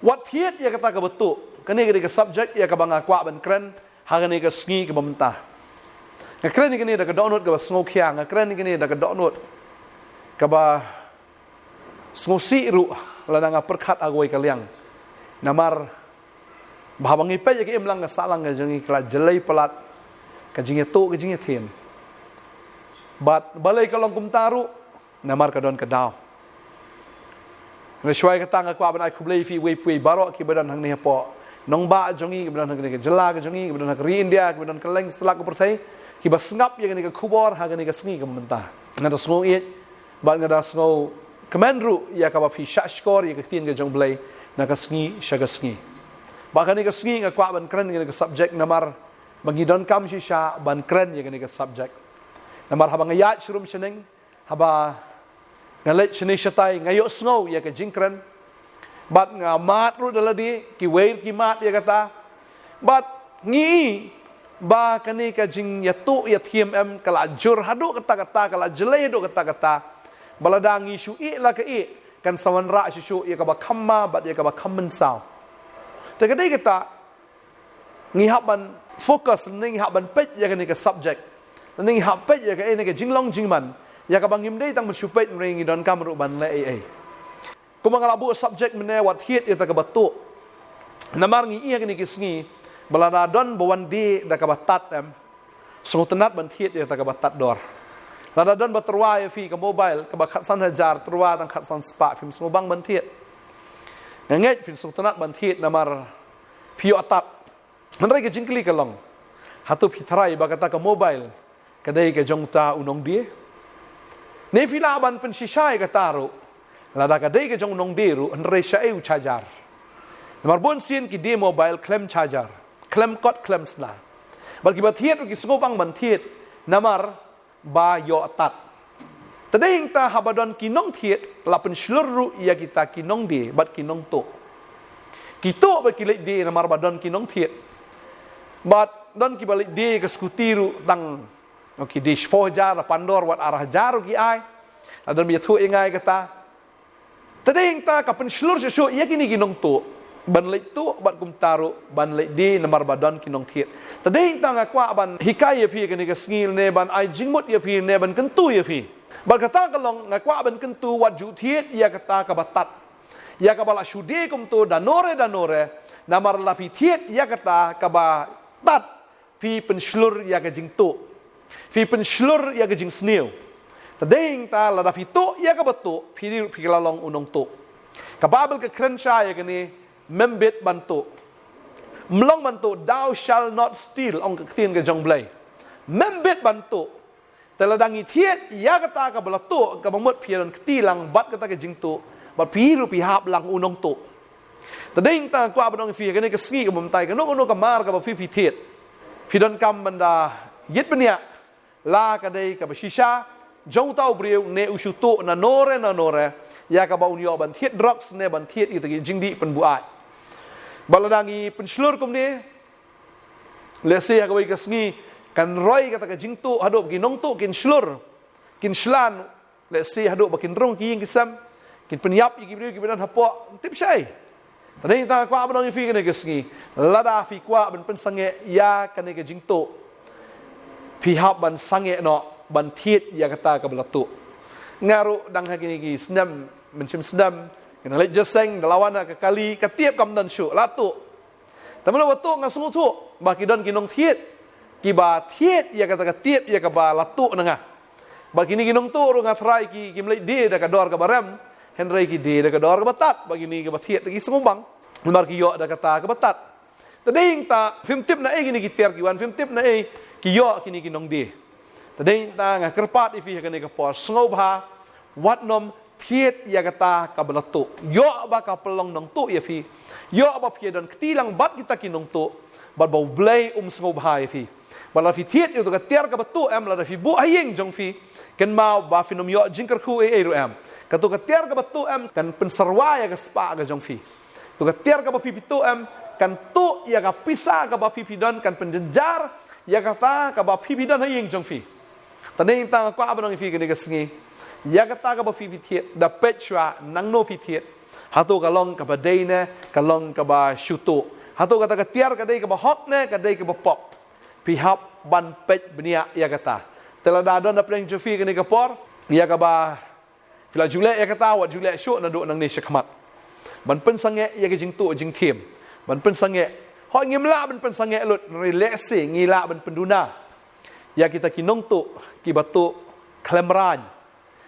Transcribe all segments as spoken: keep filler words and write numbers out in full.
Wat thied ïa kata kaba tuh. Kane ka dei ka subject ïa kaba nga kwah ban kren ha kane ka sngi kaba mynta. Nga kren ïa kane da ka dohnud kaba sngewkhia, nga kren ïa kane da ka dohnud kaba sngewsih ruh lada nga pyrkhat ha kawei ka liang. Namar ba haba ngi peit ïa ka imlang ka sahlang ka jong ngi ka la jlei palat ka jingïatuh ka jingïathied. Bad balei ka long kumta ruh? Namar ka don ka daw. Hynrei shuwa kata nga kwah ban ai khublei ïa phi iwei pa iwei baroh kiba don hangne hapoh nongbah jong ngi, kiba don ha kane ka jylla ka jong ngi, kiba don ha ka ri India, kiba don kylleng satlak ka pyrthei, kiba sngap ïa kane ka khubor ha kane ka sngi kaba mynta. Nga da sngewïeit bad nga da sngewkmen ruh ïa kaba phi shahshkor ïa ka ktien ka jong U Blei na ka sngi sha ka sngi. Bad kane ka sngi nga kwah ban kren ïa kane ka subject namar ba ngi donkam shisha ban kren ïa kane ka subject. Namar haba nga ïaid sharum shaneng, haba nga leit shane shatai, nga ïohsngew ïa ka jingkren. Bad nga mad ruh da lade, kiwei ki mad ïa kata. Bad ngi i ba kane ka jingïatuh ïathied em ka la jur haduh katta katta, ka la jlei haduh katta katta. Ba lada ngi shu ïeh la ka ïeh, kan sa wanrah shuh shuh ïa kaba kham ma bad ïa kaba kham mynsaw. Te ka dei kata, ngi hap ban focus, ngi hap ban peit ïa kane ka subject. Ngi hap peit ïa kane ka jinglong jingman ïa kaba ngim dei tang ban shu peit, hynrei ngi donkam ruh ban leh ei ei. Kumba nga la buh subject mynne, wat thied ïa kata kaba tuh. Namar ngi ïa kane ka sngi ba lada don ba wan die da kaba tad em, sngewtynnat ban thied ïa kata kaba tad dor. Lada don ba tyrwa ïa phi ka mobile kaba khatsan hajar, tyrwa tang khatsan spah, phim sngewbang ban thied. Nga ngeit phin sngewtynnat ban thied namar phi ïoh tad. Hynrei ka jingkylli ka long, hato phi tharai ba kata ka mobile ka dei ka jong uta u nongdie? Ne phi lah ban pynshisha ïa kata ruh, lada ka dei ka jong u nongdie ruh, hynrei shaei u charger? Namar bun sien ki die mobile khlem charger, khlem kot, khlem sla. Bad kiba thied ruh ki sngewbang ban thied namar ba ïoh tad. Te dei hangta haba don ki nongthied, la pynshlur ruh ïa kita ki nongdie bad ki nongtuh. Ki tuh bad ki leit die namar ba don ki nongthied. Bad don kiba leit die ka scooty ruh tang, oh, ki die shiphew hajar, la pandor wat ar hajar ruh ki ai. La don ba ïathuh ïa nga ïa kata. Te dei hangta ka pynshlur shuh shuh ïa kine ki nongtuh ban leit tuh bad kumta ruh ban leit die namar ba don ki nongthied. Te dei hangta nga kwah ban hikai ïa phi kane ka sngi, ne ban ai jingmut ïa phi, ne ban kyntu ïa phi. Bad kata ka long, nga kwah ban kyntu, wat ju thied ïa kata kaba tad. Ïa kaba la shu die kumto da nore da nore, namar la phi thied ïa kata kaba tad, phi pynshlur ïa ka jingtuh. Phi pynshlur ïa ka jingsniew. Te dei hangta lada phi tuh ïa kaba tuh, phi dei ruh phi la long u nongtuh. Ka Baibl ka kren shai ïa kane, mem bit ban tuh. Mlong ban tuh, thou shall not steal, ong ka ktien ka jong U Blei. Mem bit ban tuh. Te lada ngi thied ïa kata kaba la tuh, kaba mut phi ïa don kti lang bad kata ka jingtuh, bad phi ruh phi hap lang u nongtuh. Te dei hangta kwah ban ong ïa phi kane ka sngi kaba mynta, kano kano ka mar kaba phi phi thied, phi donkam ban da ïit bniah, la ka dei kaba shisha jong uta u briew ne u shu tuh na nore na nore ïa kaba un ïoh ban thied drugs ne ban thied ïa kita ki jingdih pynbuaid. Bad lada ngi pynshlur kumne, lehse ha kawei ka sngi kan roi kata ka jingtuh haduh ba ki nongtuh kin shlur, kin shlan, lehse haduh ba kin rung ki ïing ki sem, kin pynïap ïa ki briew kiba don hapoh, tip shaei. Te dei hangta kwah ban ong ïa phi kane ka sngi, lada phi kwah ban pynsangeh ïa kane ka jingtuh, phi hap ban sangeh noh ban thied ïa kata kaba la tuh. Nga ruh dang ha kine ki snem, mynshem snem, nga dang leit jingïaseng, da la wan ha ka kali, ka tip kam don shuh, la tuh. Te mynno ba tuh nga sngewthuh ba ki don ki nongthied kiba thied ïa kata ka tip ïa kaba la tuh na nga. Bad kine ki nongtuh ruh nga tharai ki, kim leit die da ka dor kaba rem, hynrei ki die da ka dor kaba tad, bad kine kiba thied ki sngewbang namar ki ïoh da kata kaba tad. Te dei hangta phim tip naei kine ki tiar ki wan, phim tip naei ki ïoh kine ki nongdie. Te dei hangta nga kyrpad ïa phi ha kane ka por, sngewbha wat nym thied ïa kata kaba la tuh. Ïoh ba ka pynlong nongtuh ïa phi, ïoh ba phi ïa don kti lang bad kita ki nongtuh, bad ba U Blei um sngewbha ïa phi. Bad lada phi thied ïa uta ka tiar kaba tuh em, lada phi buh ha ïing jong phi, kynmaw ba phin ym ïoh jingkyrkhu ei ei ruh em. Kata ka tiar kaba tuh em kan pynsyrwa ïa ka spah ka jong phi. Uta ka tiar kaba phi phi tuh em kan tuh ïa ka pisa kaba phi phi don, kan pynjynjar ïa kata kaba phi phi don ha ïing jong phi. Te dei hangta nga kwah ban ong ïa phi kane ka sngi, ïa kata kaba phi phi thied, da peit shuwa nangno phi thied, Hato ka long kaba dei ne ka long kaba shu tuh? Hato kata ka tiar ka dei kaba hok ne ka dei kaba pop? Phi hap ban peit bniah ïa kata. Te lada don hapdeng jong phi kane ka por ïa kaba phi la ju leh ïa kata, wat ju leh shuh naduh nangne shakhmat. Ban pynsangeh ïa ka jingtuh jingthiem. Ban pynsangeh. Hooid, ngim lah ban pynsangeh lut, hynrei lehse ngi lah ban pynduna ïa kita ki nongtuh kiba tuh khlem raiñ.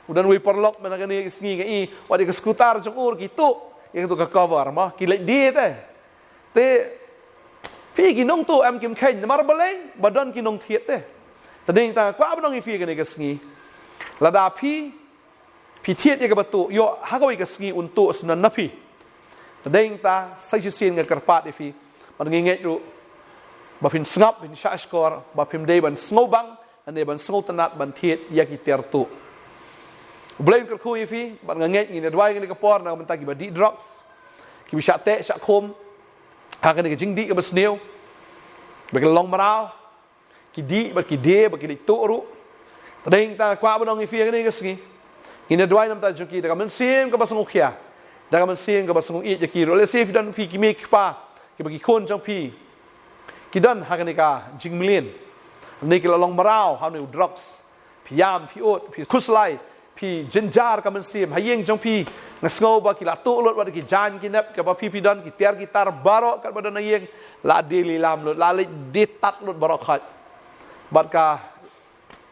U don uwei u paralok mynta kane ka sngi nga i, wat ïa ka scooter jong u ruh ki tuh ïa katu ka cover mo, ki leit die te. Te phi, ki nongtuh em kim kheiñ, namar balei? Ba don ki nongthied te. Te dei tang kwah ban ong ïa phi kane ka sngi, lada phi, phi thied ïa kaba tuh, ïoh ha kawei ka sngi un tuh shuh na phi. Te dei tang sa shisien nga kyrpad ïa phi, bad nga ngeit ruh ba phin sngap, phin shahshkor, ba phim dei ban sngewbang, lane ban sngewtynnad ban thied ïa ki tiar tuh. U Blei un kyrkhu ïa phi, bad nga ngeit ngin ïa duwai kane ka por na ka bynta kiba dih drugs, kiba shah teh shah khum ha kane ka jingdih kaba sniew, ba ki la long mraw, ki dih bad ki die bad ki leit tuh ruh. Te dei tang kwah ban ong ïa phi ha kane ka sngi, ngin ïa duwai na ka bynta jong ki da ka mynsiem kaba sngewkhia, da ka mynsiem kaba sngewieit ïa ki ruh. Lehse phi don phi ki kmie ki kpa kiba ki khun jong phi ki don ha kane ka jingmlien, ne ki la long mraw ha une u drugs. Phi ïam, phi ud, phi khuslai, phi jynjar ka mynsiem ha ïing jong phi. Nga sngew ba ki la tuh lut wat ki jaiñ ki nep, kaba phi, phi don ki tiar ki tar baroh katba don ha ïing la die lilam lut, la leit die tad lut baroh khoit. Bad ka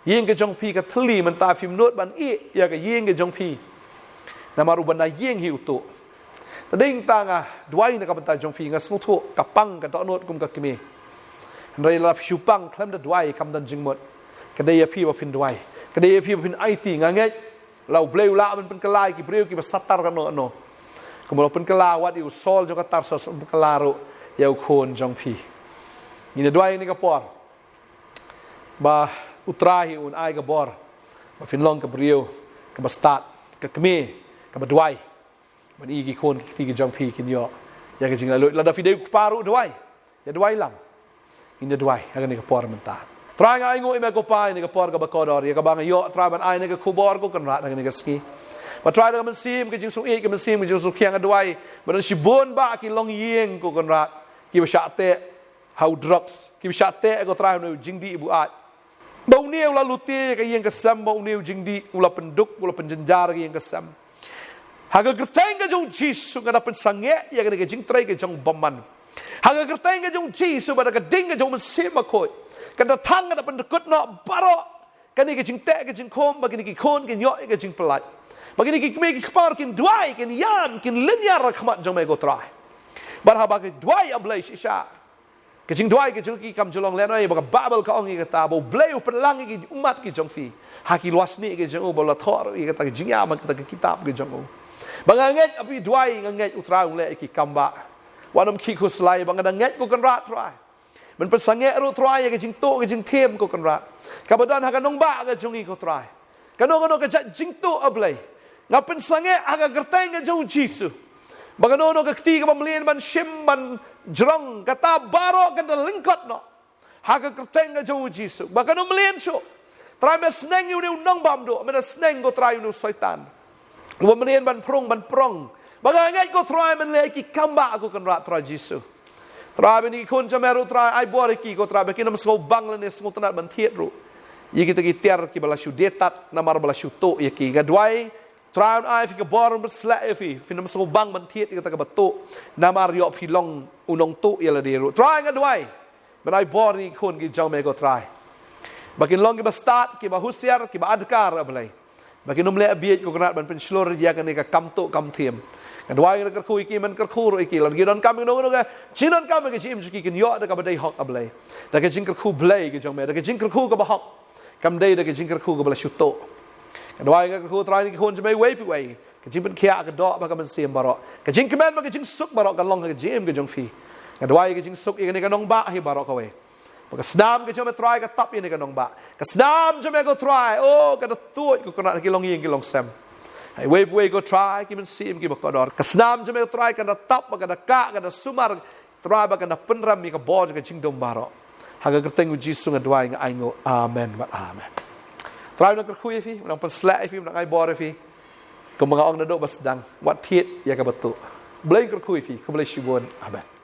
ïing ka jong phi ka thylli mynta, phim nud ban ïeh ïa ka ïing ka jong phi. Namar u bynta ïing hi u tuh. Te dei tang nga duwai na ka bynta jong phi, nga sngewthuh ka pang ka dohnud kum ka kmie. Hynrei lada phi shu pang khlem da duwai kam don jingmut. Ka dei ïa phi ba phin duwai, ka dei ïa phi ba phin aiti. Nga ngeit la U Blei u lah ban pynkylla ïa ki briew kiba satar kano kano. Kumba u la pynkylla wat ïa u Saul jong ka Tarsus, un pynkylla ruh ïa u khun jong phi. Ngin ïa duwai ha kane ka por ba U Trai un ai ka bor ba phin long ka briew kaba stad, ka kmie kaba duwai. Ban i ki khun ki kti ki jong phi kin ïoh ïa ka jinglaitluid. Lada phi dei u kpa ruh, duwai, ïa duwai lang. Ngin ïa duwai ha kane ka por mynta. Trai, nga ainguh ïa me ko Pa ïa kane ka por kaba kordor, ïa kaba nga ïoh Trai ban ai kane ka khubor ko Kynrad ha kane ka sngi. Ba Trai, da ka mynsiem ka jingsngewsih, ka mynsiem ka jingsngewkhia, nga duwai ba don shibun bah ki longïing ko Kynrad, kiba shah teh ha u drugs, kiba shah teh ko Trai ha une u jingdih buaid. Ba une u la lute ïa ka ïing ka sem, ba une u jingdih u la pynduk, u la pynjynjar ïa ka ïing ka sem. Ha ka kyrteng ka jong U Jisu nga da pynsangeh ïa kane ka jingtrei ka jong u bymman. Ha ka kyrteng ka jong U Jisu, ba da ka ding ka jong U Mynsiem Bakhuid, ka da thang, ka da pyndykut noh baroh kane ka jingteh ka jingkhum, ba kine ki khun kin ïoh ïa ka jingpyllait. Ba kine ki kmie ki kpa kin duwai, kin ïam, kin lynñiar ha khmat jong me ko Trai. Bad haba ki duwai, A Blei, shisha ka jingduwai ka jong ki kam ju long lehnoh, ba ka Baibl ka ong ïa kata ba U Blei u pynlang ïa ki ummat ki jong phi ha ki lwasnieh ki jong u, ba u la thoh ruh ïa kata ka jingïam ha kata ka kitab ka jong u. Ba nga ngeit haba phi duwai, nga ngeit U Trai un leh ïa ki kam bah. Wat nym khih khuslai, ba nga da ngeit ko Kynrad Trai, ban pynsangeh ruh Trai ïa ka jingtuh ka jingthiem ko Kynrad, kaba don ha ka nongbah ka jong ngi ko Trai. Kano kano ka jait jingtuh, A Blei, nga pynsangeh ha ka kyrteng ka jong U Jisu, ba kano kano ka kti kaba mlien ban shim ban jrong, kata baroh kan da lyngkot noh ha ka kyrteng ka jong U Jisu. Ba kan ym mlien shuh. Trai, me sneng ïa une u nongbamduh, me da sneng ko Trai ïa une u Soitan, uba mlien ban prung ban prong. Ba nga ngeit ko Trai men leh ïa ki kam bah ko Kynrad Trai Jisu. Trai, ba kine ki khun jong me ruh Trai, ai bor ïa ki ko Trai, ba kin ym sngewbang lane sngewtynnad ban thied ruh ïa kita ki tiar kiba la shu die tad namar ba la shu tuh ïa ki. Nga duwai Trai, un ai phi ka bor, un pynshlur ïa phi, phin ym sngewbang ban thied ïa kata kaba tuh, namar ïoh phi long u nongtuh ïa lade ruh. Trai, nga duwai men ai bor ïa ki khun ki jong me ko Trai, ba kin long kiba stad, kiba husiar, kiba adkar, A Blei, ba kin ym leh bieit ko Kynrad ban pynshlur ïa kane ka kam tuh kam thiem. Nga duwai, nga kyrkhu ïa ki, men kyrkhu ruh ïa ki, lada ki donkam ïa kano kano ka jingdonkam ha ka jingim jong ki, kin ïoh da kaba dei hok, A Blei, da ka jingkyrkhu Blei ka jong me, da ka jingkyrkhu kaba hok, kam dei da ka jingkyrkhu kaba la shu tuh. Nga duwai, nga kyrkhu Trai, ïa ki khun jong me uwei pa uwei, ka jingpynkhiah ka doh bad ka mynsiem baroh, ka jingkmen bad ka jingsuk baroh kan long ha ka jingim ka jong phi. Nga duwai ka jingsuk ïa kane ka nongbah hi baroh kawei. Ba ka snam ka jong me Trai ka tap ïa kane ka nongbah. Ka snam jong me ko Trai, oh, ka da tuid ko Kynrad ha ki longïing ki longsem. Ha uwei pa uwei ko Trai, ki mynsiem kiba kordor, ka snam jong me ko Trai ka da tap, ba ka da kah, ka da sumar, Trai, ba kan da pynrem ïa ka bor jong ka jingdum baroh. Ha ka kyrteng U Jisu nga duwai, nga ainguh. Amen bad amen. Trai un nang kyrkhu ïa phi, un nang pynshlur ïa phi, un nang ai bor ïa phi. Kumba nga ong naduh ba sdang, wat thied ïa kaba tuh. Blei kyrkhu ïa phi, khublei shibun. Amen.